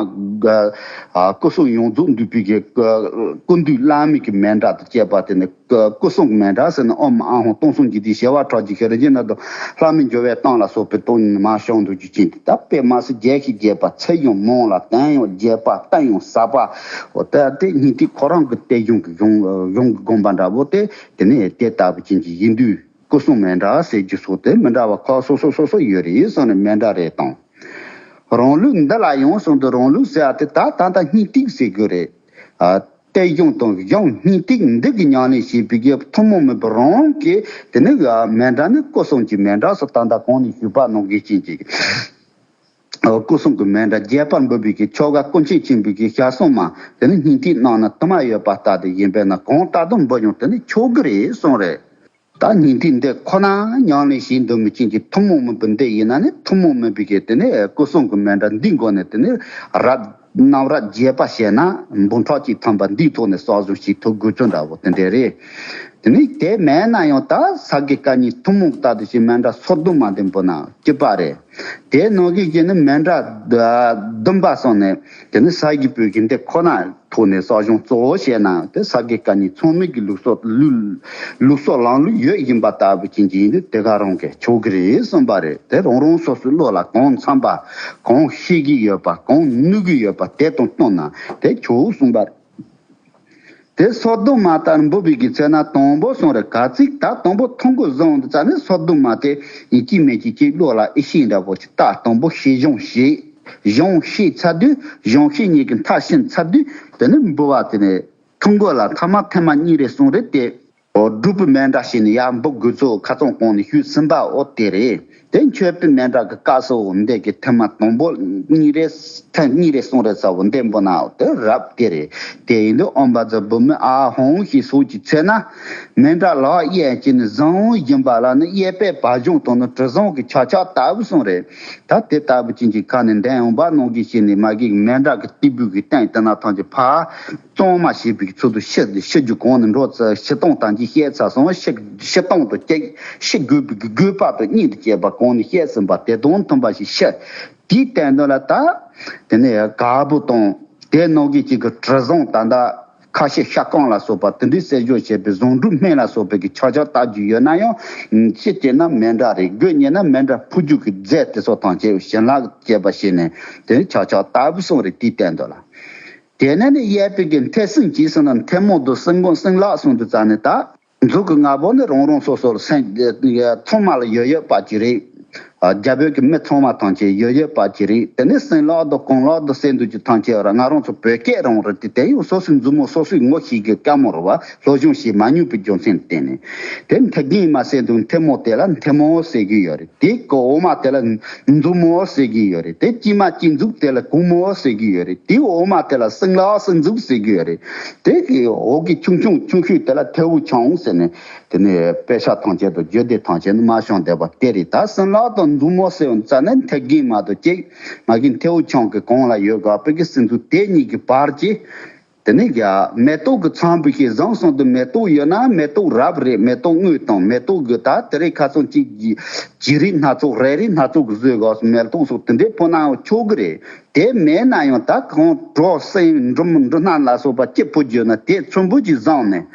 ཨ་སྐུ་གསུང་ཡོངས་རྫོགས་འདུས་པའི་གི་སྐུ་མདུན་བླ་མའི་གི་མཎྜལ་དང་བཅས་པ་དེ་ནི་སྐུ་གསུང་མཎྜལ་ཟེར་ནས་ཨོཾ་ཨཱཿཧཱུྃ་སྟོང་གསུམ་གྱི་དེ་བྱེ་བ་ཕྲག་བརྒྱའི་ཤེས་རབ་ཀྱི་ནང་དུ་ལྷ་མིའི་འབྱོར་བའི་གཏམ་ལ་སོགས་པའི་སྟོང་ཉིད་མ་བྱུང་འདུག་རྒྱུ་ཅན་དེ་ལྟར་དཔེ་མ་སྲིད་རྒྱས་ཤིང་རྒྱས་པ། ཚིག་ཡང་མང་ལ་དོན་ཡང་རྒྱས་པ། གཏམ་ཡང་ཟབ་པ། འོ་ད་དེ་སྙིང་ཐིག་ཁོ་རང་གི་དེ་གཞུང་གི་གཞུང་གཞུང་གི་དགོངས་པ་འདྲ་པོ་དེ་དེ་ནས་དེ་ལྟ་བུ་ཅན་གྱི་ཡིན་དུས་སྐུ་གསུང་མཎྜལ་ཟེར་རྒྱུ་སོགས་དེ་མི་འདྲ་བ་ཁག་སོ་སོ་སོ་སོ་ཡོད་རེད་གསུངས་ནས་མཎྜལ་རེ་བཏང་། རང་ལུགས་འདི་ལ་ཡང་གསུངས་དུས་རང་ལུགས་ཟེར་བ་དེ་ད་ད་ལྟ་སྙིང་ཐིག་ཟེར་དགོས་རེད། ཨ། གཏད་གཞུང་དང་གཞུང་སྙིང་ཐིག་འདི་གི་ཉམས་ལེན་བྱེད་པའི་གི་ཐུན་མོང་མིན་པའི་རང་གི་དེ་ནི་མཎྜལ་ནི་སྐུ་གསུང་གི་མཎྜལ་སོགས་ད་ལྟ་གོང་ནས་ཞུས་པ་ནང་བཞིན་ཅན་གྱི་སྐུ་གསུང་གི་མཎྜལ་རྒྱས་པར་འབུལ་བའི་གི་ཆོ་ག་སྐུ་མཆེད་ཆེན་པོའི་གི་ཞལ་གསུང་མ་དེ་ནི་སྙིང་ཐིག་ནང་ན་དུ་མ་ཡོད་པ་ལྟར་དུ་ཡིན་པས་ན་གང་ལྟར་དུ་འབུལ་ཡང་དེ་ནི་ཆོག་གི་རེད་གསུངས་རེད། ད་སྙིང་ཐིག་འདི་ཁོ་ན་ཉམས་ལེན་བྱེད་འདོད་མི་ཅན་གྱི་ཐུན་མོང་མིན་པ་འདི་ཡིན་ན་ནི་ཐུན་མོང་མིན་པའི་གི་དེ་ནི་སྐུ་གསུང་གི་མཎྜལ་འདི་མགོ་ནས་དེ་ནི་རབ་རྣམ་རབ་རྒྱས་པ་བྱས་ན་འབུམ་ཕྲག་གཅིག་ཐམ་པ་འདིའི་ཐོག་ནས་གསོག་བཟོ་བྱེད་ཐུབ་དགོས་ཚུལ་འདྲ་བོ་དེ་འདྲ་རེད། དེ་ནི་དེ་མེད་ན་ཡང་ད་ས་དགེ་བཀའ་རྙིང་ཐུན་མོང་ལྟར་དུ་ཞིག་མཎྜལ་སོ་བདུན་མ་འདི་འབུལ་ན་སྐྱིད་པ་རེད། དེ་ནང་གི་གཞི་ནི་མཎྜལ་བདུན་པ་སོང་ནས་དེ་ནི་ས་གི་བོད་ཀྱི་འདི་ཁོ་ན་ཐོག་ནས་གསོག་སྦྱོང་གཙོ་བོ་བྱས་ན་དེ་ས་དགེ་བཀའ་རྙིང་ཚང་མའི་གི་ལུགས་སྲོལ་ལུགས་ལུགས་སྲོལ་ལམ་ལུགས་ཡོད་ཡིན་པ་ལྟ་བུ་ཅན་གྱི་ཡིན་དུས་དེ་ག་རང་གི་ཆོག་གི་རེད་གསུངས་པ་རེད། དེ་རང་རང་སོ་སོའི་བློ་ལ་གང་འཚམ་པ་གང་ཤེས་ཀྱི་ཡོད་པ་གང་ནུས་ཀྱི་ཡོད་པ་དེ་དང་བསྟུན་ན་དེ་ཆོག་གསུངས་པ་རེད། དེ་སོ་བདུན་མ་ལྟར་འབུལ་བའི་གི་ཚེ་ན་དང་པོ་གསུངས་རེད། ག་ཚིག་ད་དང་པོ་ཐུན་འགོ་བཟུང་དུས་ཙ་ནས་སོ་བདུན་མ་དེ་ཡིན་གཅིག་མིན་གཅིག་གཅིག་བློ་ལ་ཨེ་ཤེས་འདྲ་པོ་ཅིག་ད་དང་པོ་ཤེས་སྦྱོང་བྱེད། སྦྱོང་བྱེད་ཚར་དུས་སྦྱོང་བྱེད་གཉིས་ཀྱི་མཐའ་ཕྱིན་ཚར་དུས་དེ་ནི་འབུལ་བ་དེ་ནི་ཐུན་འགོ་ལ་ཐ་མ་ཐེངས་མ་གཉིས་རེ་གསུངས་རེད་དེ། འོ་སྒྲུབ་པའི་མཎྜལ་ཞིག་ནི་ཡར་འབུལ་དགོས་ཚུལ་ཁ་སང་གོང་ནས་ཞུས་ཟིན་པ་འོ་དེ་རེད། དེ་མཆོད་པའི་མཎྜལ་གྱི་སྐབས་སུ་འོ་འདི་གི་ཐེངས་མ་དང་པོ་གཉིས་རེ་ཐེངས་གཉིས་རེ་གསུངས་རེད་ས་འོ་འདི་འབུལ་ན་འོ་དེ་རབ་དེ་རེད། དེ་ཡིན་དུས་ཨོཾ་བཛྲ་བྷཱུ་མི་ཨཱཿཧཱུྃ་ཞེས་གསུངས་ཀྱི་ཚེ་ན་མཎྜལ་ལག་གཡས་ཀྱིས་ནི་བཟུང་བཞིན་པ་ལ་ནི་གཡས་པས་བ་བྱུང་དང་ནི་དྲི་བཟང་གི་ཆག་ཆག་ལྟ་བུ་གསུངས་རེད། ད་དེ་ལྟ་བུ་ཅན་གྱི་ཁ་ནས་འདོན་འོང་བ་གནང་གིས་ཞེས་ནས་མ་གི་མཎྜལ་གྱི་སྟེགས་བུ་གི་སྟེང་དེ་ན་ཐམས་ཅད་ཕར། གཙང་མ་བྱེད་པའི་ཚུལ་དུ་ཕྱི་ཕྱི་རྒྱུ་གོང་ནས་འགྲོ་ཚུལ་ཕྱི་སྟངས་དང་གྱིས་བཤད་ཚར་སོང་། ཕྱི་ཕྱི་སྟངས་དང་གཅིག་ཕྱི་དགོས་པའི་དགོས་པ་དང་གཉིས་དང་བཅས་པ་གོང་ནས་བཤད་ཟིན་པ་དེ་དང་མཐུན་པ་ཞིག་ཕྱི། དེའི་སྟེང་དུ་ལ་ད་དེ་ནས་ག་བུ་དང་དེ་ནང་གི་གཅིག་གི་དྲི་བཟང་ད་ལྟ་ཁ་ཤས་ཤ་སྐམ་ལ་སོགས་པ་དེ་འདྲའི་བསྲེས་སྦྱོར་བྱས་པའི་བཟང་དྲུག་སྨན་ལ་སོགས་པའི་གི་ཆག་ཆག་བཏབ་རྒྱུ་ཡོད་ན་ཡང་ཕྱི་བྱས་ན་མཎྜལ་རེད། དགོས་ཉེ་ན་མཎྜལ་ཕུལ་རྒྱུ་གི་རྫས་དེ་ཚོ་དང་བཅས་བྱིན་རླབས་བཅས་པ་བྱས་ནས་དེ་ནས་ཆག་ཆག་ལྟ་བུ་གསུངས་རེད། དེའི་སྟེང་དུ་ལ། དེ་ནས་ནི་གཡས་པའི་གི་མཐེ་སྲིན་གྱིས་ཟེར་ན་མཐེ་མོ་དང་སྲིན་པོ་སྲིན་ལག་གསུམ་དུ་བཙལ་ནས་ད། མཛུབ་ཀྱི་སྔ་པོ་ནི་རང་རང་སོ་སོར་སེམས་ཚང་མ་ལ་ཡོད་ཡོད་པ་ཅིག་རེད། རྒྱ་བོད་ཀྱི་མི་ཚང་མ་ཐམས་ཅད་ཡོད་ཡོད་པ་ཅིག་རེད། དེ་ནས་སྲིན་ལག་དང་རྐང་ལག་དང་ཟེར་འདུག་ཅིག་ཐམས་ཅད་ར་ང་རང་ཚོ་བོད་སྐད་རང་རེད་དེ། དེ་ཡང་སོ་སོའི་མཛུབ་མོ་སོ་སོས་ངོ་ཤེས་ཀྱི་དཀའ་མོ་རེད་བ། སློབ་སྦྱོང་བྱེད་མ་མྱོང་པའི་རྒྱུ་མཚན་བརྟེན་ནས། དེ་མཐེ་གིང་མ་ཟེར་འདུག་མཐེ་མོ་དེ་ལ་མཐེ་མོ་ཟེར་གྱི་ཡོད་རེད། དེ་གི་འོག་མ་དེ་ལ་མཛུབ་མོ་ཟེར་གྱི་ཡོད་རེད། དེ་དཀྱིལ་མ་དཀྱིལ་མཛུབ་དེ་ལ་གུང་མོ་ཟེར་གྱི་ཡོད་རེད། དེའི་འོག་མ་དེ་ལ་སྲིན་ལག་སྲིན་མཛུབ་ཟེར་གྱི་ཡོད་རེད། དེ་གི་འོག་གི་ཆུང་ཆུང་ཆུང་ཤོས་དེ་ལ་མཐེའུ་ཆུང་ཟེར་ནས། དེ་ནས་དཔེ་ཆ་ཐམས་ཅད་དང་རྒྱུད་སྡེ་ཐམས་ཅད་ནི་མ་བྱང་བསྡད་པ་དེ་རེད། ད་སྲིན་ལག་དང་མཛུབ་མོ་ཟེར་བ་རྩ་ནས་མཐེ་གིང་མ་གཏོགས་ཅིག་མ་གི་མཐེའུ་ཆུང་གི་གོང་ལ་ཡོད་དགོས་པའི་གི་སྲིན་མཛུབ་དེ་གཉིས་ཀྱི་བར་གྱི། དེ་ནས་ཀྱང་མེ་ཏོག་གི་ཚོམ་བུ་ཞིག་བཟང་སོང་དུས་མེ་ཏོག་ཡོད་ན་མེ་ཏོག་རབ་རེད། མེ་ཏོག་དངོས་དང་མེ་ཏོག་གི་ད་དེ་རིང་ཁ་སང་གཅིག་གི་བྱི་རིལ་སྣ་ཚོགས་རས་རིལ་སྣ་ཚོགས་ཀྱི་བཟོས་དགོས་སོ། མེ་ཏོག་སོགས་དེ་འདྲའི་ཕོག་ནའང་ཆོག་གི་རེད། དེ་མེད་ན་ཡང་ད་གང་གྲོགས་སེམས་འབྲུ་འབྲུ་སྣ་ལ་སོགས་པ་སྐྱིད་པོ་བརྗོད་ན་དེ་ཚོམ་བུ་གཅིག་བཟང་ནས།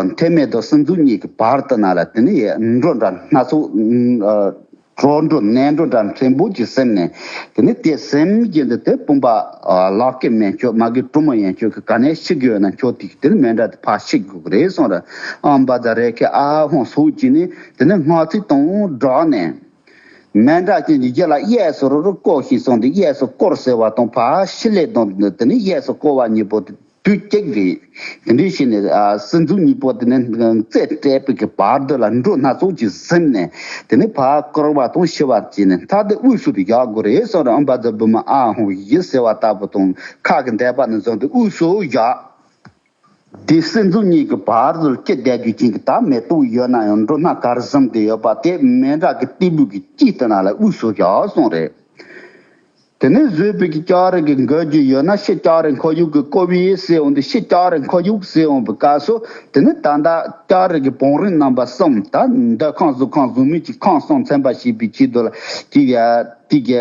མཐེ་མེ་དང་སྲིན་མཛུབ་གཉིས་ཀྱི་བར་དུ་ན་ལ་དེ་ནས་འབྲུ་འདྲ་སྣ་ཚོགས། གྲོགས་འགྲོ་ནས་འགྲོ་འདྲ་ཕྲན་བུ་གཅིག་ཟིན་ནས། དེ་ནས་དེ་ཟིན་རྒྱུ་འདི་དེ་བུམ་པ་ལག་སྐེ་མེད་ཆོག་མ་གི་གྲུ་མོ་ཡན་ཆོག་གི་ག་ནས་ཤི་དགོས་ན་ཆོག་དེ་དེ་ནས་མེ་འདྲ་དེ་ཕར་ཤི་དགོས་གི་རེད་གསུངས་ར། ཨམ་བ་ཛ་རེ་ཁེ་ཨ་ཧོང་སུ་གཅིག་ནས་དེ་ནས་སྔགས་ཚིག་དང་སྦྲགས་ནས། མེ་འདྲ་ཅན་གྱི་རྒྱུད་ལ་གཡས་སུ་རུ་རུ་བསྐོར་ཞིག་སོང་དུས་གཡས་སུ་བསྐོར་ཟེར་བ་དང་ཕར་ཤི་ལེ་དང་དེ་ནས་གཡས་སུ་བསྐོར་བ་གཉིས་པོ་དེ། དུས་གཅིག་རེད། དེ་འདྲའི་ཞིག་ནས་ཨ་སྲིན་མཛུབ་གཉིས་པོ་དེ་ནས་རྩེ་སྤྲད་པའི་གི་བར་དུ་ལ་འབྲུ་སྣ་ཚོགས་ཀྱིས་ཟིན་ནས། དེ་ནས་ཕར་བསྐོར་བ་དང་ཤི་བ་བྱས་ནས་མཐའ་དེ་དབུས་སུ་བཞག་དགོས་རེད་གསུངས་རེད། ཨམ་བ་ཛ་བུ་མ་ཨ་ཧོང་ཡི་ཟེར་བ་ལྟ་བུ་དང་ཁ་གི་འདས་པ་ནས་བཟུང་སྟེ་དབུས་སུ་བཞག་དེ་སྲིན་མཛུབ་གཉིས་ཀྱི་བར་དུ་སྐྱི་བསྡད་རྒྱུ་ཅན་གྱི་ད་མེ་ཏོག་ཡོད་ན་ཡང་འབྲུ་སྣ་གར་ཟིན་ཏེ་ཡོད་པ་དེ་མེ་འདྲ་གི་སྟེགས་བུ་གི་དཀྱིལ་དེ་ན་ལ་དབུས་སུ་བཞག་གསུངས་རེད། དེ་ནས་བཟོས་པའི་གི་ལྕགས་རི་གི་འགོ་རྒྱུ་ཡོད་ན་ཕྱི་ལྕགས་རི་འཁོར་ཡུག་གི་ཀོ་བི་ཟེར་འོང་དུས་ཕྱི་ལྕགས་རི་འཁོར་ཡུག་ཟེར་འོང་བའི་སྐབས་སུ་དེ་ནས་ད་ལྟ་ལྕགས་རི་གི་བང་རིམ་རྣམ་པ་གསུམ་ད་འདོད་ཁམས་གཟུགས་ཁམས་གཟུགས་མེད་ཀྱི་ཁམས་གསུམ་ཚན་པ་ཞེས་པའི་ཆེད་དུ་ལ་དེ་ག་དེ་ག་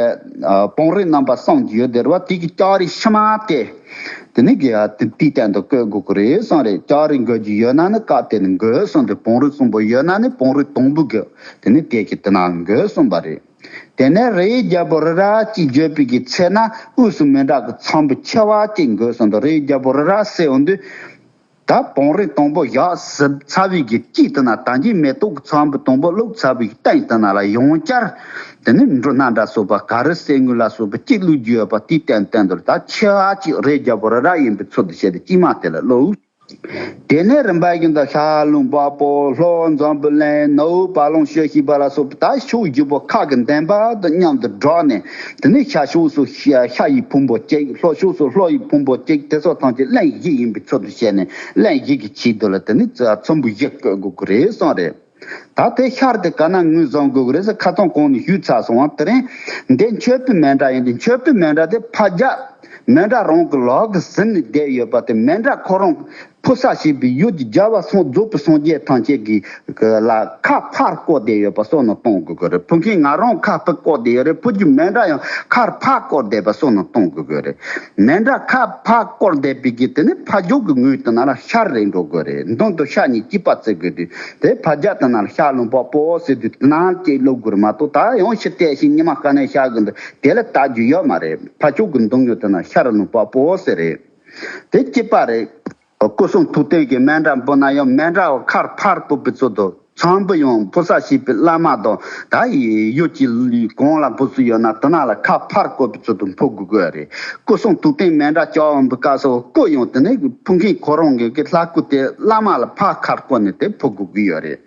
བང་རིམ་རྣམ་པ་གསུམ་ཡོད་དེ་རེད་བ། དེ་གི་ལྕགས་རི་ཕྱི་མ་དེ་དེ་ནས་གི་དེ་དེའི་སྟེང་དུ་བཀོད་དགོས་ཀྱི་རེད་གསུངས་རེད། ལྕགས་རི་འགོ་རྒྱུ་ཡོད་ན་ནི་སྐབས་དེ་ནས་འགོས་གསུངས་ཏེ་བང་རིམ་གསུམ་པོ་ཡོད་ན་ནི་བང་རིམ་དང་པོ་གི་དེ་ནས་དེ་གི་དེ་ན་འགོས་གསུངས་པ་རེད། དེ་ནས་རིའི་རྒྱལ་པོ་རི་རབ་གཅིག་བརྗོད་པའི་གི་ཚེ་ན་དབུས་སུ་མེ་འདྲ་གི་ཚོམ་བུ་ཆེ་བ་གཅིག་འགོས་སོང་དུ། རིའི་རྒྱལ་པོ་རི་རབ་ཟེར་འོང་དུས། ད་བང་རིམ་དང་པོ་བཞག་ཟིན་ཚར་བའི་གི་དཀྱིལ་དེ་ན་ད་གིན་མེ་ཏོག་གི་ཚོམ་བུ་དང་པོ་བླུགས་ཚར་བའི་གི་སྟེང་དེ་ན་ལ་ཡང་བསྐྱར་དེ་ནས་འབྲུ་སྣ་འདྲ་སོགས་པ་ག་རི་གསེར་དངུལ་ལ་སོགས་པ་གཅིག་བླུགས་རྒྱུ་ཡོད་པ་དེའི་སྟེང་སྟེང་དུ་ད་ཆེ་བ་གཅིག་རིའི་རྒྱལ་པོ་རི་རབ་ཡིན་པའི་ཚུལ་དུ་བྱས་ཏེ་དཀྱིལ་མ་དེ་ལ་བླུགས། དེ་ནས་རིམ་པ་བཞིན་དུ་ཤར་ལུང་པགས་པོ། ལྷོ་འཛམ་བུ་གླིང་། ནུབ་བ་ལང་སྤྱོད་ཞིག་པ་ལ་སོགས་པ་ད་ཕྱོགས་བཞི་པོ་ཁ་གི་འདན་པ་དང་མཉམ་དུ་སྦྲགས་ནས། དེ་ནས་ཤར་ཕྱོགས་སུ་ཤ་ཤ་ཡི་ཕུང་པོ་གཅིག་ལྷོ་ཕྱོགས་སུ་ལྷོ་ཡི་ཕུང་པོ་གཅིག་དེ་ཚོ་ཐམས་ཅད་གླིང་བཞི་ཡིན་པའི་ཚུལ་དུ་བྱས་ནས་གླིང་བཞི་གི་ཆེད་དུ་ལ་དེ་ནས་ཚོམ་བུ་བཞི་བཀོད་དགོས་ཀྱི་རེད་གསུངས་རེད། ད་དེ་ཤར་དེ་ག་ན་ངོས་བཟུང་དགོས་ཀྱི་རེད་ཟེར་ཁ་སང་གོང་ནས་ཞུས་ཚར་སོང་བ། དེ་རིང་འདི་མཆོད་པའི་མཎྜལ་ཡིན་ཏེ། མཆོད་པའི་མཎྜལ་དེ་ཕ་རྒྱ་མཎྜལ་རང་གི་ལག་གིས་ཟིན་ནས་བསྡད་ཡོད་པ་དེ། མཎྜལ་ཁོ་རང་ཕུ་ས་ཞེས་པའི་ཡུལ་གྱི་རྒྱལ་བ་སངས་རྫོགས་པའི་སངས་རྒྱས་ཐམས་ཅད་ཀྱི་ལ་ཁ་ཕར་བསྐོར་བསྡད་ཡོད་པ་སོགས་ནང་གཏོང་དགོས་ཀྱི་རེད། ཕུ་མཁན་ང་རང་ཁ་ཕར་བསྐོར་བསྡད་ཡོད་རེད། ཕུ་རྒྱུ་མཎྜལ་ཡང་ཁར་ཕར་བསྐོར་བསྡད་པ་སོགས་ནང་གཏོང་དགོས་ཀྱི་རེད། མཎྜལ་ཁ་ཕར་བསྐོར་བསྡད་པའི་གི་དེ་ནི་ཕ་ཕྱོགས་ཀྱི་ངོས་དེ་ན་ལ་ཤར་རེད་འགྲོ་དགོས་རེད། མདུན་དུ་ཤར་གཉིས་གཅིག་པ་བརྩི་དགོས་དུས་དེ་ཕ་རྒྱ་དེ་ན་ལ་ཤར་ལུང་པགས་པོ་ཟེར་དུས་དེ་ན་ཅིག་བླུག་དགོས་རེད་མ་གཏོགས། ད་ཡང་ཕྱི་བལྟས་ཤིང་ཉི་མ་ག་ནས་ཤར་གི་འདུག་དེ་ལ་ལྟ་རྒྱུ་ཡོད་མ་རེད། ཕ་ཕྱོགས་ཀྱི་མདུན་ངོས་དེ་ན་ཤར་ལུང་པགས་པོ་ཟེར་རེད། དེ་གཅིག་པ་རེད། སྐུ་གསུང་ཐུགས་རྟེན་གྱི་མཎྜལ་འབུལ་ན་ཡང་མཎྜལ་ཁར་ཕར་བསྐོར་བའི་ཚུལ་དུ། ཚོམ་བུ་ཡང་ཕུ་ས་ཞེས་པའི་བླ་མ་དང་ད་ཡོད་ཀྱི་གང་ལ་འབུལ་སྲོལ་ཡོད་ན་དེ་ན་ལ་ཁ་ཕར་བསྐོར་བའི་ཚུལ་དུ་འབུལ་དགོས་ཀྱི་རེད། སྐུ་གསུང་ཐུགས་རྟེན་མཎྜལ་བཅའ་འོང་བའི་སྐབས་སུ་སྐུ་ཡང་དེ་ནས་ཕུ་མཁན་ཁོ་རང་གི་གི་ལྷ་སྐུ་དེ་བླ་མ་ལ་ཕར་ཁར་བསྐོར་ནས་དེ་འབུལ་དགོས་ཀྱི་ཡོད་རེད།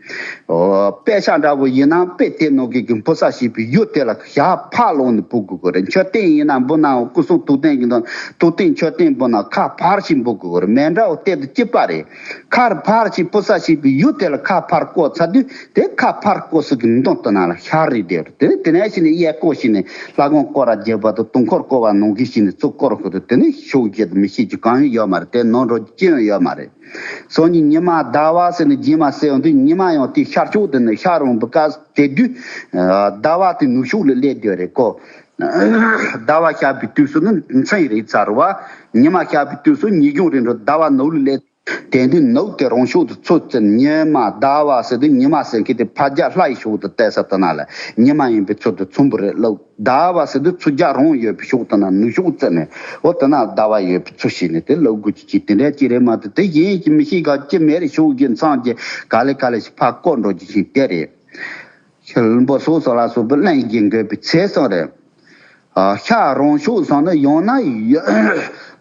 ཨོ། དཔེ་ཆ་འདྲ་བོ་ཡིན་ན་དཔེ་དེ་ནང་གི་གི་འབུལ་ས་ཞེས་པའི་ཡུལ་དེ་ལ་ཞབས་ཕར་ལོག་ནས་འབུལ་དགོས་ཀྱི་རེད། མཆོད་རྟེན་ཡིན་ན་འབུལ་ནའང་སྐུ་གསུང་ཐུགས་རྟེན་གྱི་ནང་ཐུགས་རྟེན་མཆོད་རྟེན་འབུལ་ན་ཁ་ཕར་ཞིག་འབུལ་དགོས་ཀྱི་རེད། མཎྜལ་དེ་དང་གཅིག་པ་རེད། ཁར་ཕར་ཞིག་ཕུ་ས་ཞེས་པའི་ཡུལ་དེ་ལ་ཁ་ཕར་བསྐོར་ཚར་དུས་དེ་ཁ་ཕར་བསྐོར་ས་གི་མདུན་དེ་ན་ལ་ཤར་རེད་བསྡད་རེད། དེ་ནས་དེ་ནས་ཕྱིན་ནས་གཡས་བསྐོར་ཕྱིན་ནས་ལྷ་ཁང་བསྐོར་ར་བརྒྱབ་པ་དང་དུང་འཁོར་བསྐོར་བ་ནང་བཞིན་ཕྱིན་ནས་གཙུག་བསྐོར་ཁུ་དུ་དེ་ནས་ཤོག་བརྒྱད་དུ་མི་ཤེས་ཀྱི་གང་ཡང་ཡོད་མ་རེད། དེ་ནང་འགྲོ་རྒྱུ་ཅི་ཡང་ཡོད་མ་རེད། སང་ཉིན་ཉི་མ་ཟླ་བ་ཟེར་ནས་རྗེས་མ་ཟེར་ཡོང་དུས་ཉི་མ་ཡང་དེ་ཤར་ཕྱོགས་དེ་ནས་ཤར་འོང་བའི་སྐབས་དེ་དུས་ཟླ་བ་དེ་ནུབ་ཕྱོགས་ལ་སླེབས་བསྡད་རེད་ཀོ། ཟླ་བ་ཤར་བའི་དུས་སུ་ནི་མཚན་རེད་ཚར་བ། ཉི་མ་ཤར་བའི་དུས་སུ་ཉིན་གུང་རེད་འགྲོ། ཟླ་བ་ནུབ་ལ་སླེབས། དེ་དུས་ནུབ་དེ་རང་ཕྱོགས་དུ་ཚུར་བཙུན། ཉི་མ་ཟླ་བ་ཟེར་དུས་ཉི་མ་ཟེར་མཁན་དེ་ཕར་རྒྱབ་ལྷ་ཡི་ཕྱོགས་དུ་བལྟས་ས་དེ་ན་ལ་ཉི་མ་ཡིན་པའི་ཚུལ་དུ་མཚོན་པ་རེད་ལབ། ཟླ་བ་ཟེར་དུས་ཚུར་རྒྱབ་རང་ཡོད་པའི་ཕྱོགས་དེ་ན་ནུབ་ཕྱོགས་བཙུན་ནས་འོ་དེ་ན་ཟླ་བ་ཡོད་པའི་ཚུལ་བྱས་ནས་དེ་ལབ་དགོས་ཀྱི་ཅིག་དེ་འདྲ་ཅིག་རེད་མ་གཏོགས་དེ་གཞན་གྱི་མི་ཤེས་ག་ཅི་མེད་རེད། ཕྱོགས་ཀྱི་མཚམས་ཀྱི་ག་ལེ་ག་ལེ་ཞིག་ཕར་བསྐོར་འགྲོ་རྒྱུ་ཞིག་དེ་རེད། ཤར་ལུང་པ་སོགས་སོགས་ལ་སོགས་པའི་གླིང་བཞི་འགོད་པའི་ཚེ་སོགས་རེད། ཨ། ཤར་རང་ཕྱོགས་སོང་ན་ཡང་ན་ཡ་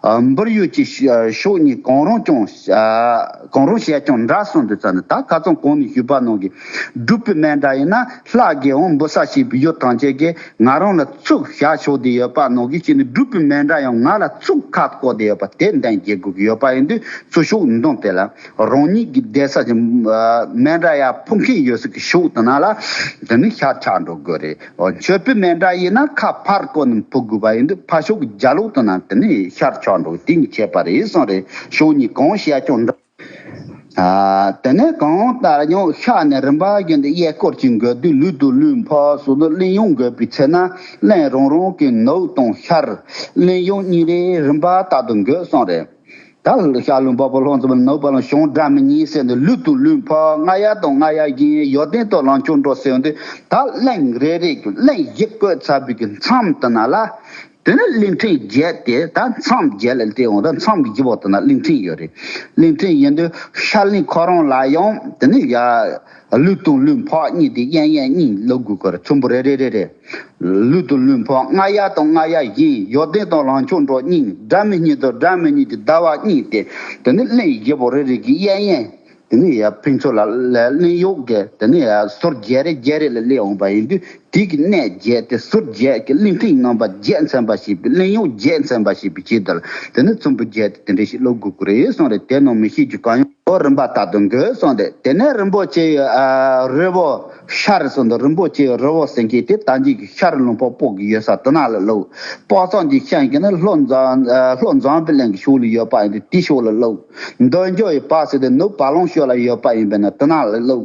ཨ། འབུར་ཡུལ་གྱི་ཤ་ཕྱོགས་གཉིས་གང་རུང་ཀྱང་ཨ། གང་རུང་བྱས་ཀྱང་འདྲ་གསུངས་འདུག་ཙང་ནི་ད་ཁ་སང་གོང་ནས་ཞུས་པ་ནང་གི་སྒྲུབ་པའི་མཎྜལ་ཡིན་ན་ལྷ་དགེ་བའང་འབུལ་ས་བྱས་པའི་ཡུལ་ཐམས་ཅད་ཀྱིས་ང་རང་ལ་ཚུར་ཤར་ཕྱོགས་དེ་ཡོད་པ་ནང་གི་ཅི་ནི་སྒྲུབ་པའི་མཎྜལ་ཡང་ང་ལ་ཚུར་ཁ་བསྐོར་དེ་ཡོད་པ་དེ་འདྲ་འགྱེད་དགོས་ཀྱི་ཡོད་པ་ཡིན་དུས་ཚུར་ཕྱོགས་འདོན་དེ་ལ། རང་ཉིད་ཀྱི་བསྡད་ས་ཀྱི་མཎྜལ་ཡར་ཕུལ་མཁན་ཡོད་ས་གི་ཕྱོགས་དེ་ན་ལ་དེ་ནི་ཤར་ཆགས་འགྲོ་དགོས་རེད། མཆོད་པའི་མཎྜལ་ཡིན་ན་ཁ་ཕར་བསྐོར་ནས་ཕུལ་དགོས་པ་ཡིན་དུས་ཕར་ཕྱོགས་ཀྱི་རྒྱབ་ལོགས་དེ་ན་དེ་ནི་ཤར་ཆགས་འགྲོ་དེ་ནི་བྱས་པ་རེད་གསུངས་རེད། ཕྱོགས་གཉིས་གང་ཤར་ཀྱང་འདྲ། ཨ། དེ་ནས་གང་ལྟར་ཡང་ཤར་ནས་རིམ་པ་བཞིན་དུ་གཡས་སྐོར་གྱིས་འགོད་དུས་ལུས་དང་ལུས་འཕགས་སོགས་ནི་གླིང་གཡོག་འགོད་པའི་ཚེ་ན་གླིང་རང་རང་གི་ནུབ་དང་ཤར་གླིང་གཡོག་གཉིས་རེ་རིམ་པ་ལྟར་དུ་འགོད་གསུངས་རེད། ད་ཤར་ལུང་པ་པོ་ལྷོ་འཛམ་ནུབ་བ་ལང་བྱང་སྒྲ་མི་སྙན་ཟེར་ནས་ལུས་དང་ལུས་འཕགས་རྔ་ཡབ་དང་རྔ་ཡབ་བཞིན་ཡོན་ཏན་དང་ལང་ཆོག་འགྲོ་ཟེར་འདི་ད་གླིང་རེ་རེ་གི་གླིང་བཞི་བཀོད་ཚར་བའི་གི་མཚམས་དེ་ན་ལ་དེ་ནི་གླིང་ཕྲན་བརྒྱད་དེ་ད་མཚམས་བརྒྱད་ལ་བལྟས་འོང་ད་མཚམས་བཞི་པོ་དེ་ན་གླིང་ཕྲན་ཡོད་རེད། གླིང་ཕྲན་ཡིན་དུས་ཤར་གླིང་ཁོ་རང་ལ་ཡང་དེ་ནི་ཡ། ལུས་དང་ལུས་འཕགས་གཉིས་དེ་གཡས་གཡོན་གཉིས་ལབ་དགོས་ཀྱི་རེད། ཚོམ་བུ་རེ་རེ་རེ་རེ། ལུས་དང་ལུས་འཕགས་རྔ་ཡབ་དང་རྔ་ཡབ་བཞིན་ཡོན་ཏན་དང་ལང་ཆོག་འགྲོ་གཉིས་སྒྲ་མི་སྙན་དང་སྒྲ་མི་སྙན་གྱི་ཟླ་བ་གཉིས་ཏེ། དེ་ནི་གླིང་བཞི་པོ་རེ་རེ་གི་གཡས་གཡོན། དེ་ནི་ཡ་ཕན་ཚུན་ལ་ལ་གླིང་གཡོག་གི་དེ་ནི་ཡ་ཟུར་བརྒྱད་རེ་བརྒྱད་རེ་ལ་སླེབས་འོང་བ་ཡིན་དུས་དེ་གི་གནས་བརྒྱད་དེ་ཟུར་བརྒྱད་ཀྱི་གླིང་ཕྲན་རྣམ་པ་བརྒྱད་མཚོན་པ་ཞེས་པའི་གླིང་གཡོག་བརྒྱད་མཚོན་པ་ཞེས་པའི་ཆེད་དུ་ལ་དེ་ནི་ཚོམ་བུ་བརྒྱད་དེ་དེ་འདྲ་ཞིག་ལབ་དགོས་ཀྱི་རེད་གསུངས་རེད། དེ་ནང་མི་ཤེས་ཀྱི་གང་ཡང་། ཨོ་རིམ་པ་ལྟར་དུ་འགོད་གསུངས་ཏེ། དེ་ནས་རིན་པོ་ཆེ་ཡི་ཨ་རི་བོ་ཤར་གསུངས་འདུག་རིན་པོ་ཆེ་ཡི་རི་བོ་ཟེར་མཁན་དེ་ད་གིན་གྱི་ཤར་ལུང་པ་སྤོ་གི་ཡོད་ས་དེ་ན་ལ་ལོ། དཔག་བསམ་གྱི་ཤར་གྱི་ནི་ལྷོ་འཛམ་ཨ་ལྷོ་འཛམ་བུ་གླིང་གི་ཕྱོགས་ལ་ཡོད་པ་ཡིན་དུས་དེའི་ཕྱོགས་ལ་ལོ། འདོད་འཇོ་ཡི་བ་ཟེར་དེ་ནུབ་བ་ལང་ཕྱོགས་ལ་ཡོད་པ་ཡིན་པས་ན་དེ་ན་ལ་ལོ།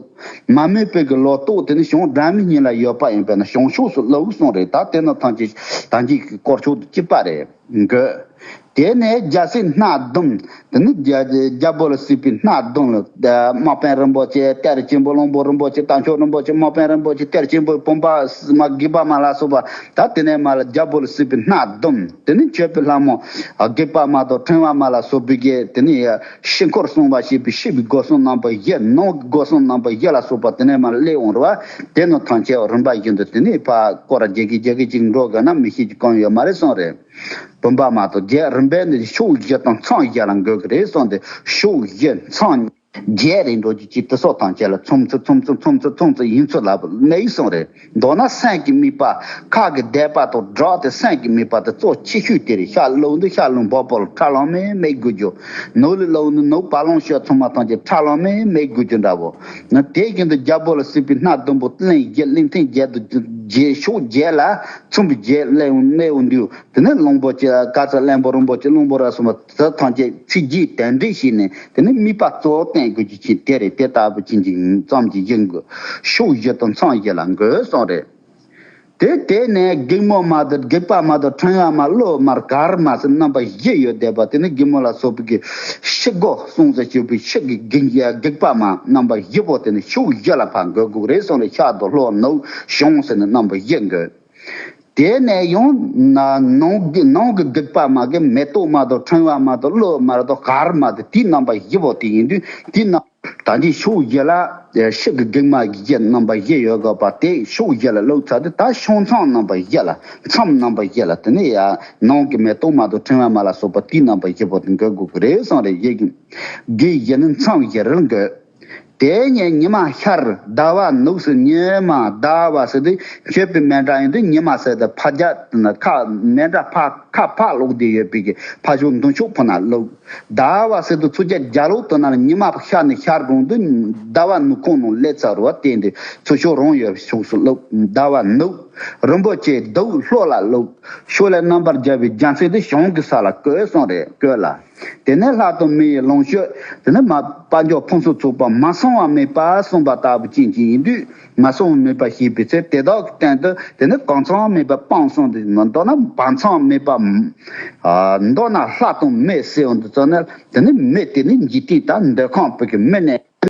མ་རྨོས་པའི་གི་ལོ་ཏོག་དེ་ནི་བྱང་སྒྲ་མི་སྙན་ལ་ཡོད་པ་ཡིན་པས་ན་བྱང་ཕྱོགས་སུ་ལོ་གསུངས་རེད། ད་དེ་ནི་ཐམས་ཅད་ད་གིན་གྱི་སྐོར་ཕྱོགས་དང་གཅིག་པ་རེད། འགོད། དེ་ནས་རྒྱལ་སྲིད་སྣ་བདུན། དེ་ནི་རྒྱ་རྒྱལ་པོ་ལ་སྲིད་པའི་སྣ་བདུན་ལ། དམག་དཔོན་རིན་པོ་ཆེ་གཏེར་ཆེན་པོ་གླང་པོ་རིན་པོ་ཆེ་རྟ་མཆོག་རིན་པོ་ཆེ་དམག་དཔོན་རིན་པོ་ཆེ་གཏེར་ཆེན་པོ་བུམ་པ་མ་སྒེག་པ་མ་ལ་སོགས་པ། ད་དེ་ནས་མ་ལ་རྒྱལ་པོ་ལ་སྲིད་པའི་སྣ་བདུན། དེ་ནི་མཆོད་པའི་ལྷ་མོ་སྒེག་པ་མ་དང་ཕྲེང་བ་མ་ལ་སོགས་པའི་གི་དེ་ནི་ཕྱི་འཁོར་གསུངས་པ་ཞེས་པའི་ཕྱི་པའི་སྒོ་གསུམ་རྣམ་པ་བཞི། ནང་གི་སྒོ་གསུམ་རྣམ་པ་བཞི་ལ་སོགས་པ་དེ་ནས་མ་ལ་སླེབས་འོང་རེད་བ། དེ་ནི་ཐམས་ཅད་རིམ་པ་བཞིན་དུ་དེ་ནི་ཕར་སྐོར་ར་རྒྱག་གི་རྒྱག་གི་ཅིག་འགྲོ་དགོས་ན་མི་ཤེས་ཀྱི་གང་ཡོད་མ་རེད་གསུངས་རེད། བུམ་པ་མ་གཏོགས་བརྒྱད་རིམ་པས་འདི་ཕྱོགས་བཞི་དང་མཚམས་བཞི་ལ་འགོད་ཀྱི་རེད་གསུངས་ཏེ། ཕྱོགས་བཞི་མཚམས་བརྒྱད་རེ་འགྲོ་རྒྱུ་ཅིག་དེ་སོགས་ཐམས་ཅད་ལ་ཚོམ་ཚོ་ཚོམ་ཚོ་ཚོམ་ཚོ་ཚོམ་ཚོ་ཡིན་ཚུལ་ལ་གནས་གསུངས་རེད། མདོར་ན་སེམས་ཀྱི་དམིགས་པ་ཁ་གི་བཟླས་པ་དང་སྦྲགས་ཏེ་སེམས་ཀྱི་དམིགས་པ་དེ་གཙོ་ཆེ་ཤོས་དེ་རེད། ཤར་ལུང་འདི་ཤར་ལུང་འབབ་པོ་ལ་ཁྲ་ལམ་མེ་མེ་དགོས་རྒྱུ། ནུབ་ལ་ལུང་འདི་ནུབ་བ་ལང་ཕྱོགས་ཚང་མ་ཐམས་ཅད་ཁྲ་ལམ་མེ་མེ་དགོས་རྒྱུ་འདྲ་བོ། ན་དེ་བཞིན་དུ་རྒྱལ་པོ་ལ་སྲིད་པའི་སྣ་བདུན་པོ་གླིང་བརྒྱད་གླིང་ཕྲན་བརྒྱད་དུ་རྒྱས་ཕྱོགས་བརྒྱད་ལ་ཚོམ་བུ་བརྒྱད་གནས་འོང་དུས། དེ་ནས་གླང་པོ་ཆེ་ཀ་ཙ་གླང་པོ་རིན་པོ་ཆེ་གླང་པོ་ར་གསུམ་པ་དེ་ཐམས་ཅད་ཚིག་བརྒྱད་དོན་འགྲེལ་བྱས་ནས་དེ་ནས་དམིགས་པ་གཙོ་བོ་བསྟན་དགོས་ཀྱི་ཆེད་དེ་རེད། དེ་ལྟ་བུ་ཅན་གྱི་ཙམ་གྱི་ཡིན་དགོས། ཕྱོགས་བཞི་དང་མཚམས་བཞི་ལ་འགོད་གསུངས་རེད། དེ་དེ་ནས་སྒེག་མོ་མ་དང་སྒེག་པ་མ་དང་ཕྲེང་བ་མ་གློ་མ་གར་མ་ཟེར་རྣམ་པ་བཞི་ཡོད་བསྡད་པ་དེ་ནི་སྒེག་མོ་ལ་སོགས་པའི་གི་ཕྱི་སྒོ་གསུངས་ཟེར་ཞུས་པའི་ཕྱི་གི་སྒེག་སྒེག་པ་མ་རྣམ་པ་བཞི་པོ་དེ་ནི་ཕྱོགས་བཞི་ལ་ཕར་འགོད་དགོས་རེད་གསུངས་རེད། ཤར་དང་ལྷོ་ནུབ་བྱང་ཟེར་ནས་རྣམ་པ་བཞི་འགོད། དེ་ནས་ཡང་ན་ནང་གི་ནང་གི་སྒེག་པ་མ་གི་མེ་ཏོག་མ་དང་ཕྲེང་བ་མ་དང་གློ་མ་དང་གར་མ་དང་དེའི་རྣམ་པ་བཞི་པོ་དེ་ཡིན་དུས་དེའི་རྣམ་ད་འདི་ཕྱོགས་བཞི་ལ་ཕྱི་གི་སྒེག་མ་བཞི་རྣམ་པ་བཞི་ཡོད་དགོས་པ་དེ་ཕྱོགས་བཞི་ལ་ལོག་ཚར་དུས་ད་ཕྱོགས་མཚམས་རྣམ་པ་བཞི་ལ་མཚམས་རྣམ་པ་བཞི་ལ་དེ་ནས་ཡ་ནང་གི་མེ་ཏོག་མ་དང་ཕྲེང་བ་མ་ལ་སོགས་པ་དེའི་རྣམ་པ་བཞི་པོ་དེ་འགོད་དགོས་ཀྱི་རེད་གསུངས་རེད། བཞི་གི་སྒེག་བཞི་ནི་མཚམས་བཞི་རུ་འགོད། དེ་ནས་ཉི་མ་ཤར་ཟླ་བ་ནུབ་སུ་ཉི་མ་ཟླ་བ་ཟེར་དུས་མཆོད་པའི་མཎྜལ་ཡིན་དུས་ཉི་མ་ཟེར་དུས་ཕར་རྒྱབ་ཁ་མཎྜལ་ཕར་ཁ་ཕར་ལོག་སྟེ་ཡོད་པའི་གི་ཕར་ཕྱོགས་མདུན་ཕྱོགས་ཕུ་ན་ལོག། ཟླ་བ་ཟེར་དུས་ཚུར་རྒྱབ་རྒྱབ་ལོག་ཏུ་ན་ལ་ཉི་མ་ཤར་ནས་ཤར་གོང་དུ་ཟླ་བ་ནུབ་ཁོང་ནང་སླེབས་ཚར་བ་བརྟེན་ཏེ་ཚུར་ཕྱོགས་རང་ཡོད་ཕྱོགས་སུ་ལོག། ཟླ་བ་ནུབ། རིན་པོ་ཆེ་གདུགས་ལྷོ་ལ་བླུགས། ཕྱོགས་ལས་རྣམ་པར་རྒྱལ་བའི་རྒྱལ་མཚན་དེ་བྱང་གི་ས་ལ་བཀོད་གསུངས་རེད། བཀོད་ལ། དེ་ནས་ལྷ་དང་མི་ཡི་ལོངས་སྤྱོད་དེ་ནི་མ་དཔལ་འབྱོར་ཕུན་སུམ་ཚོགས་པ་མ་བསྲུང་བ་མེད་པ་གསུངས་པ་ལྟ་བུ་ཅན་གྱི་ཡིན་དུས། མ་བསྲུང་བ་མེད་པ་ཞེས་པའི་ཚེ་དེ་དག་གི་སྟེང་དུ་དེ་ནི་གང་ཚང་མེད་པ་སྤངས་གསུངས་ཏེ། མདོར་ན་བར་མཚམས་མེད་པ། ཨ། མདོར་ན་ལྷ་དང་མི་ཟེར་བ་འདི་ཚོ་ནི་དེ་ནི་མི་དེ་ནི་འཇིག་རྟེན་དང་འདོད་ཁམས་བོད་ཀྱི་མི་ནས།